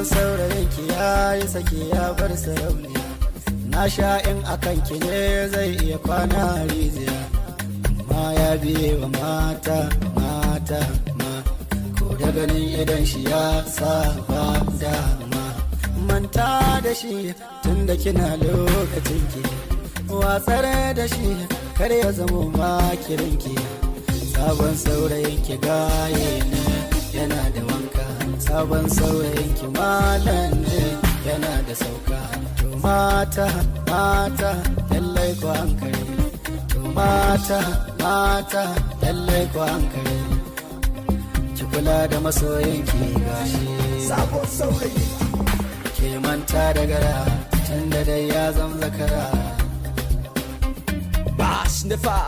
Sabon saurayin ki ya yi sake ya bar sarauniya. Na sha in akan ki ne zai iya kwana rijiya, amma ya biye wa mata, mata ma. Ko da ganin idan shi ya saba dama. Manta da shi tunda kina lokacin ki, watsar da shi kar ya zamo makirinki. Sabon saurayin ki gaye ne, yana da wanka. Sabon saurayin ki malam ne, yana da sauka. To mata, mata, lallai ku hankali. To mata, mata, lallai ku hankali. Ki kula da masoyinki gashi. Sabon saurayi. Ke manta da gara tun da dai ya zam zakara. Bash nefa.